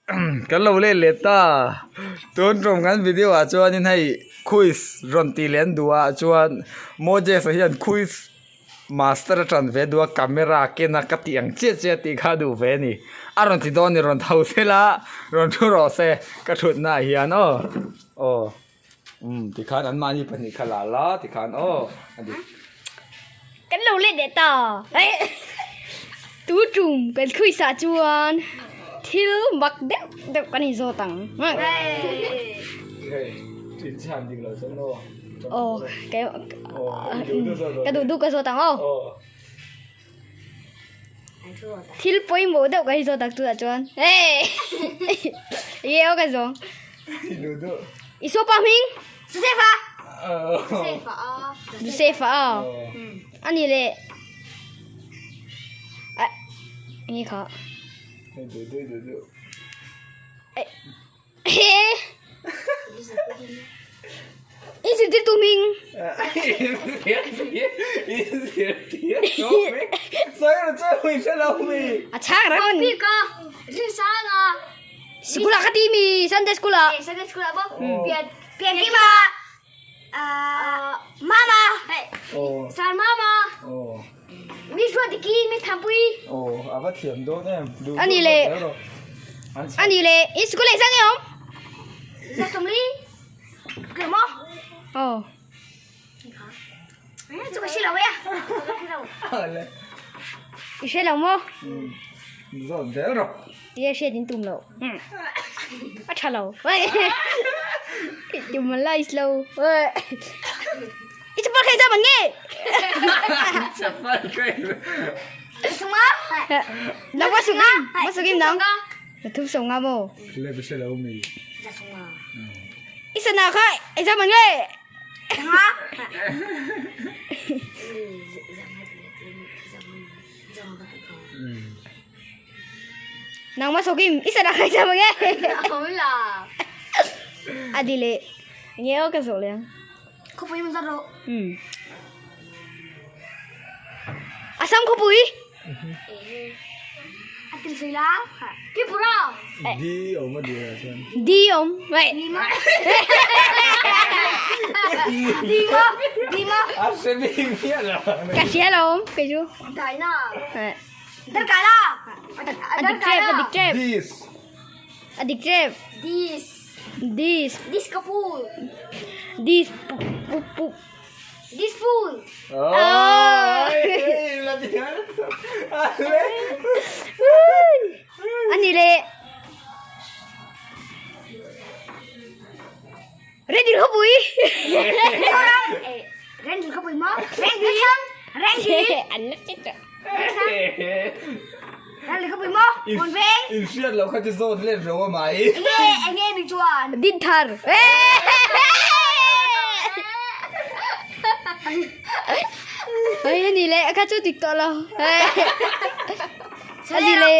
Kan lo let leh ta tun tum kan video ah chuanin hei quiz rawn tih leh an duh ah chuan Moses a hian quiz master a tan ve duh a camera ken a ka tih ang chiah chiah tih kha a duh ve a ni a rawn ti dawn a ni rawn tho sela rawn thu rawh se ka thutna ah hian aw aw umm tikhan an mahni pahnih kha la la tikhan aw a dik. Kan lo let leh ta. Tu tum kan quiz ah chuan thil mak deuh deuh kan inzawt ang. Aw ka duh duh ka zawt ang aw. Thil pawimawh deuh kan inzawt ang tunah chuan. Enge aw ka zawng. Isua pa hming? Josefa. Josefa aw. Ani leh enge kha. In zirtirtu hming. A chhang rang a ni. Sikul ah ka ti mi Sunday school ah. Sunday school ah maw? Pian kima mama sar mama mi hruat diki mi thampui. Ani le ani le in school ah zan i awm. Zasawmli ke maw? Aw. Chu ka hre lo e. I hre lo maw? Zawt zel rawh. Tia hriat in tum lo. A tha lo. Tum a lai lo. I chapal khai zam an nge. Chapal khai. Sunga. Nang va sugim, va sugim nang. Thu sunga maw? Le bi hre lo mi. I sana kha i zam an nge. Nangmah sawkim i sana kai zam ange. A di le nge aw ka zawh leng. Khawpui mun zat rawh. Um. Assam khawpui. A til sui la. Tripura. Di awm a di ah chuan. Di awm. Wait. Di ma. Di ma. Di ma. A hre bik miah lo. Ka hria lo awm kei chu. Dai na. Dar kai la. A dik trep a dik trep. Dis. A dik trep. Dis. Dis. Dis kapul. Dis pu pu pu. Dis pool. Oh. Ani le. Ready khawpui. Ready khawpui maw? Ready. Ready. An la che tawh. Ready khawpui maw? Kawn veng. In hriat loh kha chu zawt let ro a mai. Enge enge mi chuan. Din thar. Hei ani le kha chu dik tawh lo. Ani le.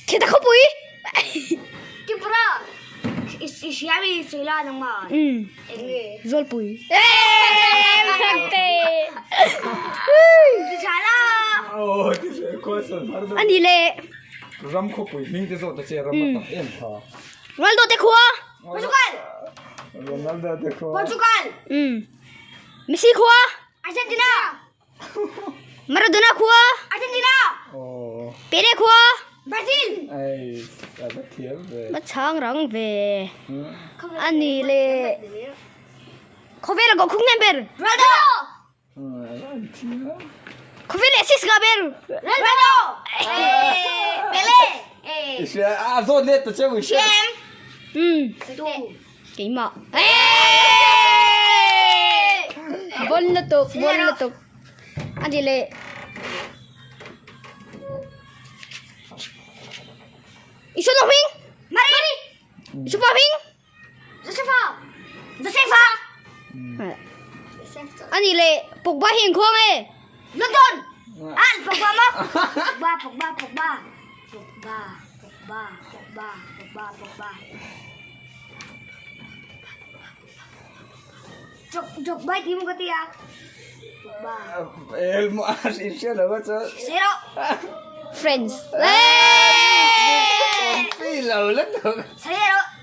Khi ta khawpui. Tripura. I hria mi sawi la nangmah. Enge. Zawlpui. Ti tha la. Oh, ti tha question har deuh. Ani le. Ram khawpui hming te zawt ta che ram a tam em kha. Ronaldo te khua. Portugal. Ronaldo te khua. Portugal. Messi khua. Argentina. Maradona khua. Argentina. Pele khua. Brazil. Ai, a va thiam ve. Va chhang rang ve. Ani le. Khawvel a goal khung hnem ber. Ronaldo. Khawvel assist ngah ber. Ronaldo. Pele. A zawt let ta cheu i hria. Keimah. Bon lutuk, bon lutuk. Ani le. Isu no hming? Mari. Isu pa hming? Josefa. Josefa. Ani le Pogba hi engkhuang e? London. Ah, Pogba maw? Pogba, Pogba, Pogba. Pogba, Pogba, Pogba, Pogba, Pogba. Drogba tih maw ka ti a? Pogba. El maw a hriat lo a chuan. Zero. Friends. Confi lo lutuk.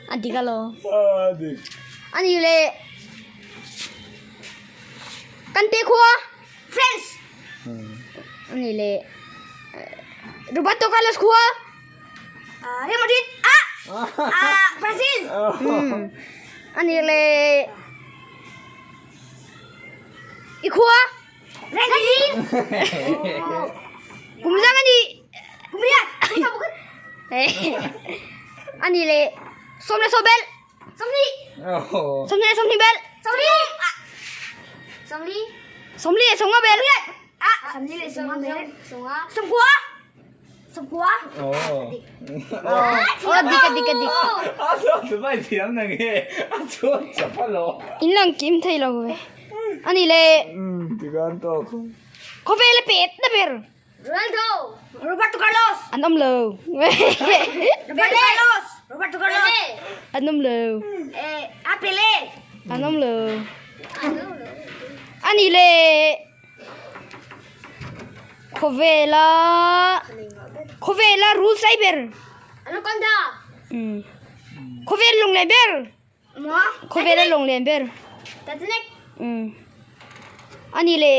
A dik alo. A dik. A nih leh kan te khua. Friends. A nih leh Roberto Carlos khua. Real Madrid. Ah! Ah, Brazil. A nih leh i khua. Ready. Kum zang a nih. Kum riat. A nih leh 17 bel. 20. 22 bel. 20. 20. 25 bel. Ah, 20 bel. 90. 90. Oh. Oh, dik a dik a dik. A chuan tu mai thiam na nge a chuan chap a lo. In lang kim thei lo ve. A nih leh. Tikan tawk. Khawvel a pet na ber. Ronaldo. Roberto Carlos. An awm lo. Roberto Carlos. Roberto Carlos. An awm lo. Eh, a Pele. An awm lo. A nih leh. Khawvela Khawvela rul sai ber. Anaconda. Um. Khawvel lung lian ber. Maw? Khawvela lung lian ber. Titanic. Um. Ani le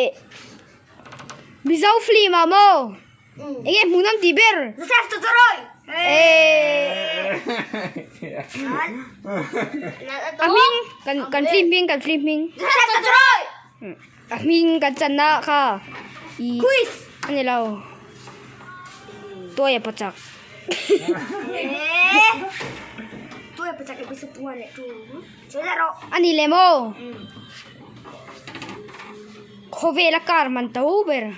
Mizo film ah maw? Enge hmuhnawm tih ber? Joseph Totoroy. Eh. A hming kan kan film hming kan film hming. Joseph Totoroy. A hming kan channa kha i Quiz. A ni lo. Tuai a pachak. Tuai a pachak episode 1 leh 2. Chela rawh. A ni le maw? Khawvel a car man to ber.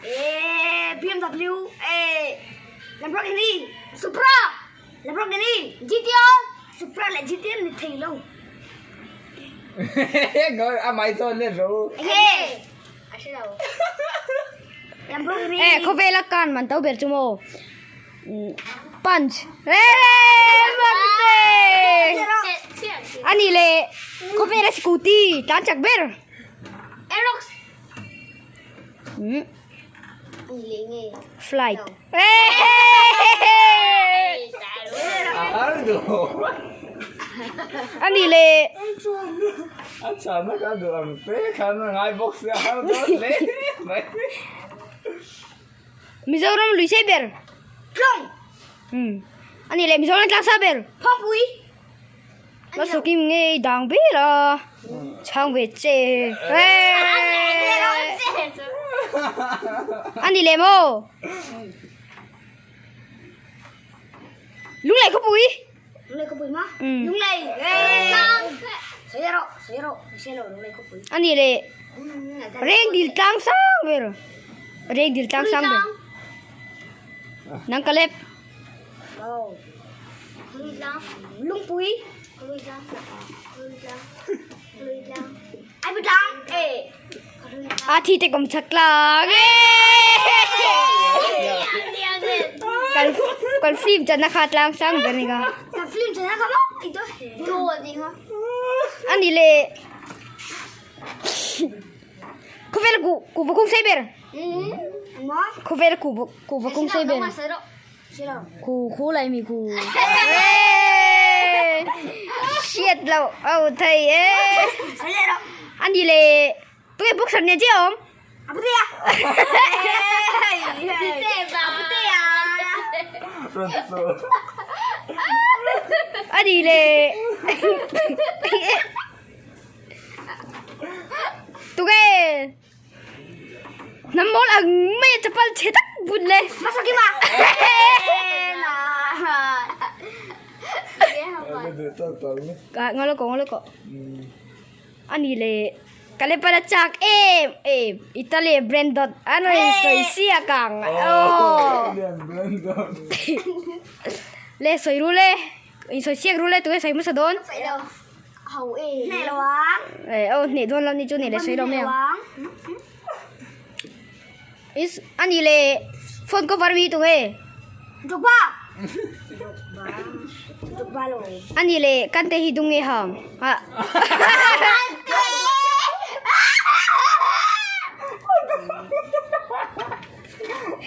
Eh BMW eh Lamborghini Supra Lamborghini GTR Supra leh GTR ni thei lo. A mai chuan le ro. Enge a hre lo. Lamborghini. Eh khawvel a car man to ber chu maw? Punch. Eh man te. A ni le khawvel a scooty tlan chak ber. Aerox. Hmm. Flight. A nih le. A chana ka duh ang te khan a ngai bawk sia har dawn hle mai. Mizoram lui sei ber. Tlawng. Hmm. A nih le Mizoram tlang sa ber. Phawngpui. Nó số kim nghe đàng biết là chàng về chê. Anh đi làm ô. Lúc này không bùi. Lúc này không bùi má. Ừ. Lúc này. Anh đi lệ. Reng dil tang sang về rồi. Reng dil tang sang về. Nang kalep. Lungpui. Ai biết lang? Ê. A thi te kom chak lang. Kan kan film chan na khat lang sang ber ni ka. Kan film chan na kha maw? Ito. Ani le Khawvel ku ku va kung sei ber. Khawvel ku ku va kung sei ber. Ku khu lai mi ku. Shit lo au thei e. Ani le tu e boxer ne che awm. Ani le tu ke hnam mawl ang mai a chapal chhe tak bun le. Ngolo ko ngolo ko. Ani le Kalipala chak em em Italy Brandon ano in soi sia kang oh le soi ru le in soi siak ru le tu soi masa don eh oh ne don lo ni chu ne le soi lo me is ani le phone cover mi tu he ani le kan te hi dung nge hang ha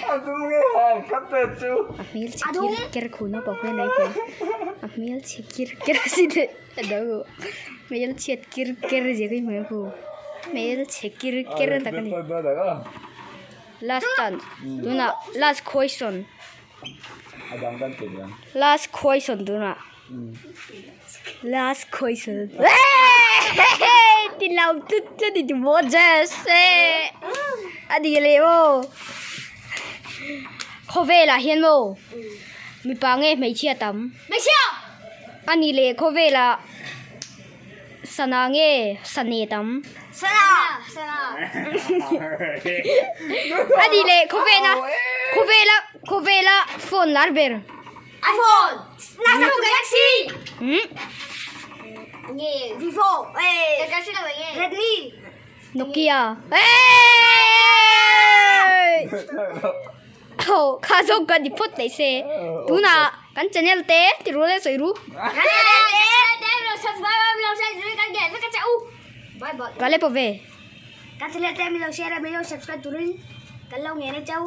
A dum nge hang khat te chu. A hmel chhe kir ker khu naupang hian a hmu a hmel chhe kir ker si le a do hmel chhiat kir ker zia ka hmu khu hmel chhe kir ker tak a ni last chance tunah last question last question tunah last question ti lo tlut tlut i ti Moses a ni leh maw khawvelah hian maw mipa nge hmeichhia tam a ni leh khawvelah sana nge sane tam a ni leh khawvela khawvela khawvela phone lar ber. iPhone, Samsung Galaxy, nge Vivo, Redmi, Nokia. Ho kha zawk ka ni phawt mai se. Tunah kan channel te ti ru le sawi ru. Ka le pawh ve. Kan channel te min lo share a min lo subscribe turin kan lo ngen a chau.